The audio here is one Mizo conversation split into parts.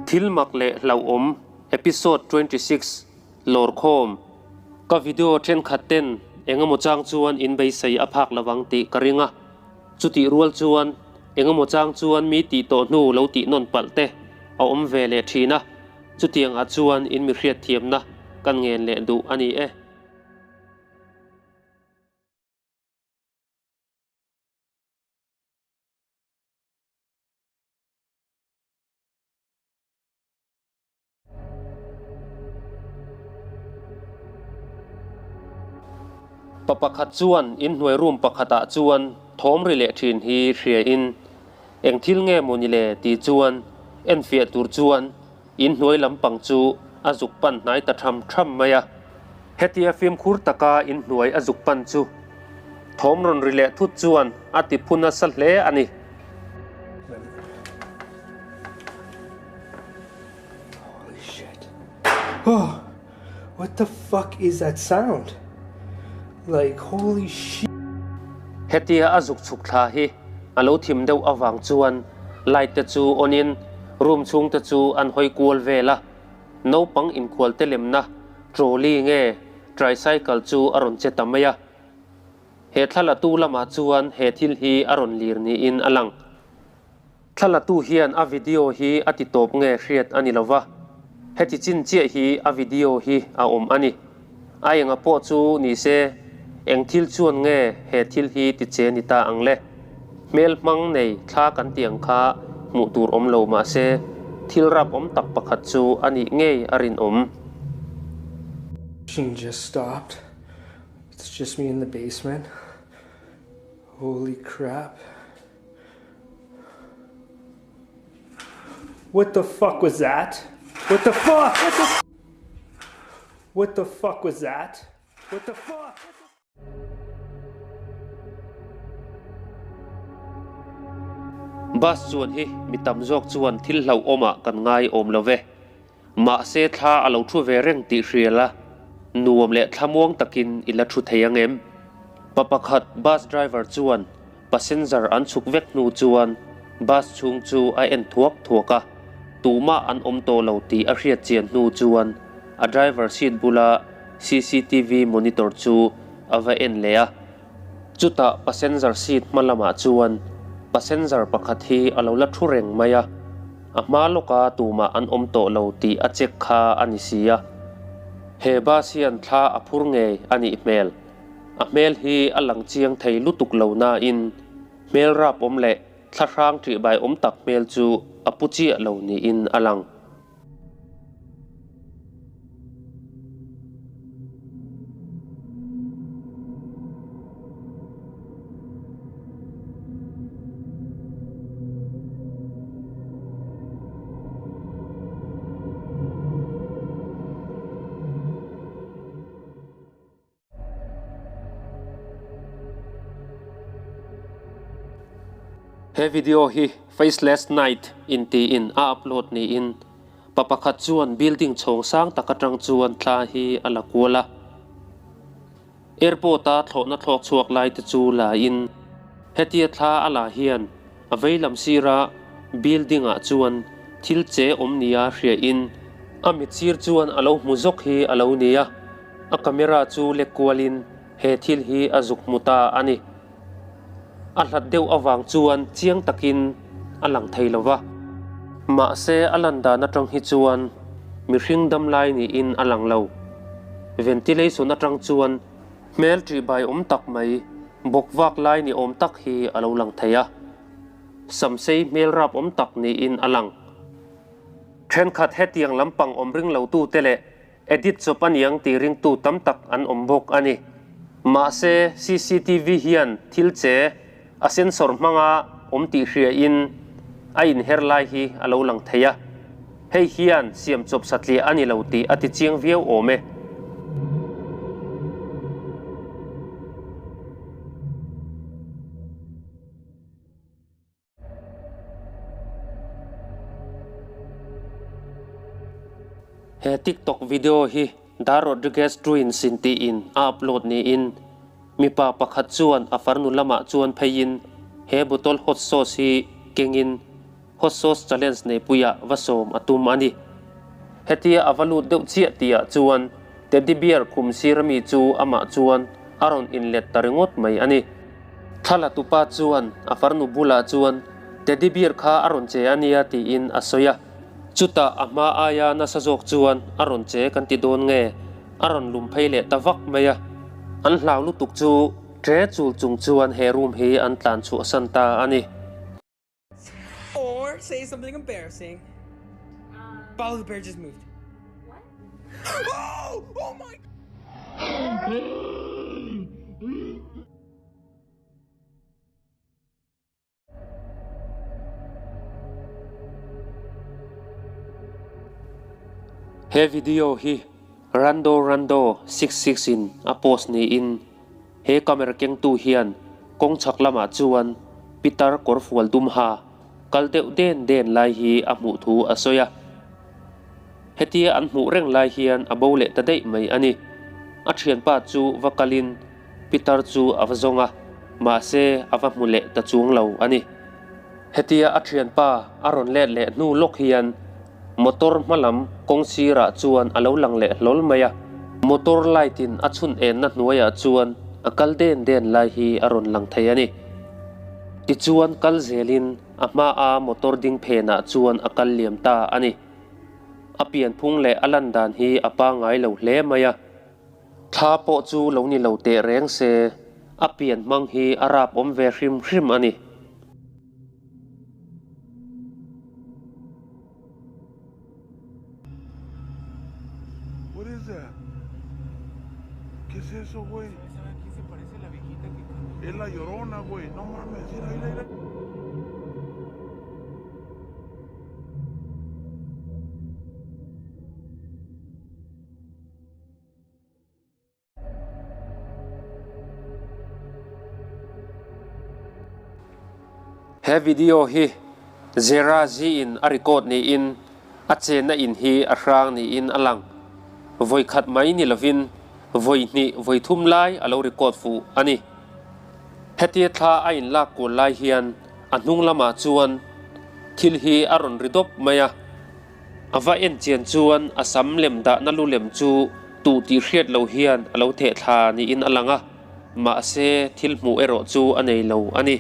Thil mak leh hlauhawm Episode 26 Lawrkhawm Ka video thenkhat ten engemaw chang chuan in beisei a phak lovang tih ka ring a, chutih rual chuan engemaw chang chuan mi tih tawh hnu lo tih nawn palh te a awm ve leh thin a, chutiang ah chuan in mi hriatthiamna kan ngen leh duh a ni e. Pa pakhat chuan inhnuai room pakhatah chuan thawm ri leh thin hi hria in, Eng thil nge maw ni le? ti chuan enfiah tur chuan inhnuai lampang chu a zuk pan hnai ta tham tham mai a. Hetia fimkhur taka inhnuai a zuk pan chu thawm rawn ri leh thut chuan a ti phu nasa hle a ni. Holy shit. Oh, what the fuck is that sound? Like, holy shit. Hetia a zuk chhuk thla hi a lo thim deuh avang chuan light te chu on in room chhung te chu an hawi kual vel a, naupang inkhual te lemna trolley nge tricycle chu a rawn che ta mai a. He thlalatu lamah chuan he thil hi a rawn lir niin a lang. Thlalatu hian a video hi a ti tawp nge hriat a ni lo va, heti chin chiah hi a video hi a awm a ni. A enga pawh chu ni se, eng thil chuan nge he thil hi ti che ni ta ang le? Hmel hmang nei thla kan tih ang kha hmuh tur awm lo mah se, thil rap awm tak pakhat chu a nih ngei a rinawm. Machine just stopped. It's just me in the basement. Holy crap. What the fuck was that? What the fuck? What the What the fuck was that? What the fuck? Bus chuan hi mi tam zawk chuan thil hlauhawmah kan ngai awm lo ve. Mahse thla a lo thu ve reng tih hria la, nuam leh thlamuang takin i la thu thei ang em? Pa pakhat bus driver chuan passenger an chhuk vek hnu chuan bus chhung chu a en thuak thuak a, tumah an awm tawh lo tih a hriat chian hnu chuan a driver seat bula cctv monitor chu a va en leh a. Chutah passenger seat hma lamah chuan passenger pakhat hi a lo la thu reng mai a, a hma lawka tumah an awm tawh lo tih a check kha a ni si a. He bus hian thla a phur ngei a nih hmel. A hmel hi a lang chiang thei lutuk lo nain hmel rap awm leh thla hrang ṭihbai awm tak hmel chu a pu chiah lo niin a lang. He video hi Faceless Night inti in a upload niin pa pakhat chuan building chhawng sang tak atang chuan thla hi a la kual a. Airport a thlawhna thlawk chhuak lai te chu la in hetia thla a la hian a veilam sira building ah chuan thil che awm nia hria in a mit sir chuan a lo hmu zawk hi a lo ni a, a camera chu lek kual in he thil hi a zuk hmu ta a ni. A hlat deuh avang chuan chiang takin a lang thei lo va, mahse a lan dan atang hi chuan mihring dam lai niin a lang lo. Ventilation atang chuan hmel ṭihbai awm tak mai bawk vak lai ni awm tak hi a lo lang thei a, samsei hmel rap awm tak niin a lang. Ṭhenkhat hetiang lampang awm ring lotute leh Edit chawp a niang tih ringtu tam tak an awm bawk a ni. Mahse, cctv hian thil che a sensor hmanga awm tih hria in a inher lai hi a lo lang thei a. Hei hian siam chawp satliah a ni lo tih a ti chiang viau awm e. He TikTok video hi Da Rodriguez Twins in tiin a upload niin mipa pakhat chuan a farnu lamah chuan pheiin he bottle hot sauce hi kengin Hot Sauce Challenge neipuiah va sawm a tum a ni. Hetia a va lut deuh chiah tihah chuan Teddy bear khum sir ami chu amah chuan a rawn inlet ta ringawt mai a ni. Thla tupa chuan a farnu bulah chuan Teddy bear kha a rawn che a nia tiin a sawi a. Chutah a hma aia nasa zawk chuan a rawn che kan ti dawn nge a rawn lum phei leh ta vak mai a. An hlau lutuk chu ṭe chul chung chuan he room hi an tlan chhuahsan ta a ni. Or say something embarrassing. Um, Follow the bear just moved. What? Oh! Oh my! He video hi Rando Rando 66 in a post niin He camera kengtu hian kawng chhak lamah chuan pitar kawrfual dum ha kal deuh den den lai hi a hmuh thu a sawi a. Hetia an hmuh reng lai hian a bo leh ta daih mai a ni. A thianpa chu va kalin pitar chu a va zawng a, mahse a va hmu leh ta chuang lo a ni. Hetia a thianpa a rawn let leh hnu lawk hian Motor hmalam kawng sirah chuan a lo lang leh hlawl mai a, motor light in a chhun enna hnuaiah chuan a kal den den lai hi a rawn lang thei a ni. Tichuan kal zelin a hmaa motor ding phenah chuan a kal liam ta a ni. A pianphung leh a lan dan hi a pangngai lo hle mai a, thla pawh chu lo ni lo teh reng se, a pian hmang hi a rap awm ve hrim hrim a ni. What is that? ¿Qué es eso, güey? Es la llorona, güey. No mames, mira, mira, mira. He video hi Zera Zi in a record niin a chenna in hi a hrang niin a lang. Vawi khat mai ni lovin vawi hnih vawi thum lai a lo record fuh a ni. Hetia thla a inlak kual lai hian a hnung lamah chuan thil hi a rawn ri dawp mai a. A va en chian chuan a sam lem dahna lu lem chu tuh tih hriat lo hian a lo theh thla niin a lang a, mahse thil hmuh erawh chu a nei lo a ni.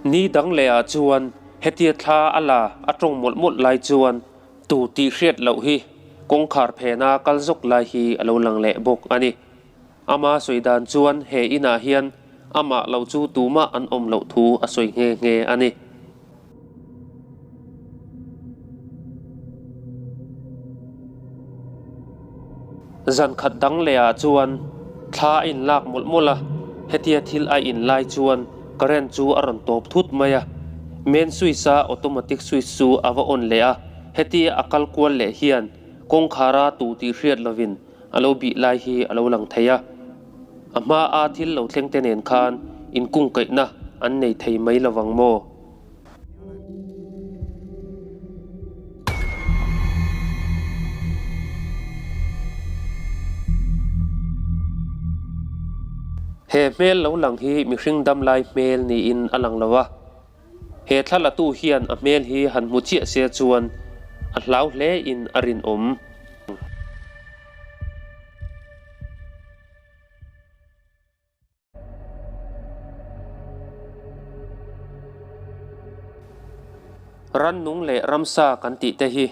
Ni dang leh ah chuan hetia thla a la a tawng mawlh mawlh lai chuan Tu tih hriat loh hi kawngkhar phena kal zawk lai hi a lo lang leh bawk a ni. Ama sawi dan chuan he inah hian amah lo chu tumah an awm loh thu a sawi nghe nghe a ni. Zan khat dang leh ah chuan thla a inlak mawlh mawlh a, hetia thil a in lai chuan current chu a rawn tawp thut mai a. Main switch a automatic switch chu a va on leh a, hetia a kal kual leh hian kawngkhara tu tih hriat lovin a lo bih lai hi a lo lang thei a. A hma a thil lo thleng te nen khan inkungkaihna an nei thei mai lovang maw? He hmel lo lang hi mihring dam lai hmel niin a lang lo a, he thla latu hian a hmel hi han hmu chiah se chuan a hlau hle in a rinawm. Rannung leh ramsa kan tih te hi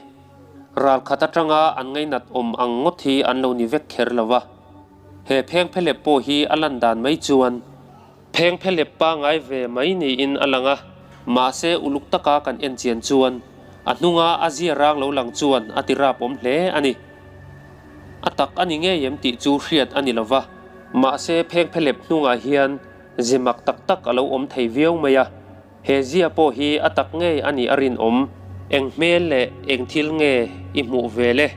ralkhat atanga an ngainat awm ang ngawt hi an lo ni vek kher lo va. He phengphelep pawh hi a lan dan mai chuan phengphelep pangai ve mai niin a lang a, mahse uluk taka kan en chian chuan a hnunga a zia rang lo lang chuan a ti rap awm hle a ni. A tak a ni ngei em tih chu hriat a ni lo va. Mahse phengphelep hnungah hian ze mak tak tak a lo awm thei viau mai a, he zia pawh hi a tak ngei a nih a rinawm. Eng hmel leh eng thil nge i hmuh ve le?